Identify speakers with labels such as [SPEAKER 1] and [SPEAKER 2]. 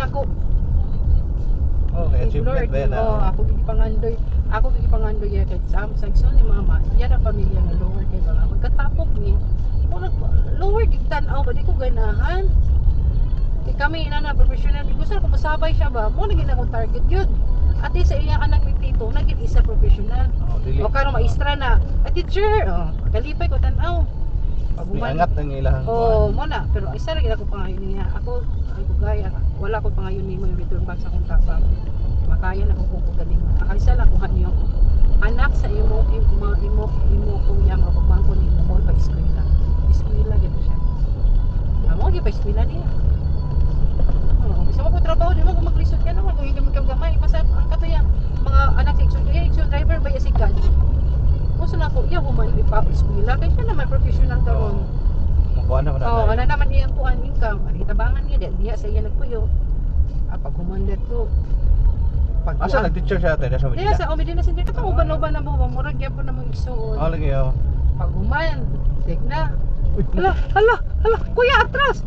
[SPEAKER 1] nako.
[SPEAKER 2] Oh, kay achievement ba yan?
[SPEAKER 1] Oh,
[SPEAKER 2] Ah?
[SPEAKER 1] ako gipangandoy. Ako gipangandoy ya kay sa igsoon ni mama, iya ra pamilya nga lower kay ba. Magkatapok ni. Murag lower gig tan-aw ba, di ko ganahan. Kay kami ina na professional, di gusto ko masabay siya ba. Mo na gid akong target yun. At sa iya anak ni tito, naging isa professional.
[SPEAKER 2] Oh, dili.
[SPEAKER 1] O karon maestra na. A teacher, oh, kalipay ko tan-aw. Pag
[SPEAKER 2] May angat ang ilahang
[SPEAKER 1] Oo, mo na. Pero isa ra gid ako pangayon niya. Ako ay ko gaya, wala ko pangayon nimo yung return back sa akong tabang. Makaya na ko kung galing. Ang isa lang kuha niyo. Anak sa imo imo imo imo kuya nga pagmangko nimo mo pa eskwela. Eskwela gid siya. Amo gyud pa eskwela niya. Oo, bisa mo ko trabaho, di mo ko maglisod ka naman kung hindi mo ka gamay. Basta ang katuyang mga anak sa igsoon, kaya igsoon driver ba si God. Gusto na ko, iya human ipa eskwela kay siya naman professional karon.
[SPEAKER 2] Makuha naman
[SPEAKER 1] Oo,
[SPEAKER 2] na.
[SPEAKER 1] wala naman iyang kuan income. Ano tabangan niya diya sa iya nagpuyo. Ah, pag humandat ko. Pag
[SPEAKER 2] Asa nag-teacher siya ate sa
[SPEAKER 1] Dila
[SPEAKER 2] Manila?
[SPEAKER 1] sa Medina Center katong uban-uban na mo ba murag gyapon na mo igsuon.
[SPEAKER 2] Oh, lagi oh.
[SPEAKER 1] Pag human, take na.
[SPEAKER 2] Uy,
[SPEAKER 1] Hala, hala, hala, kuya, atras.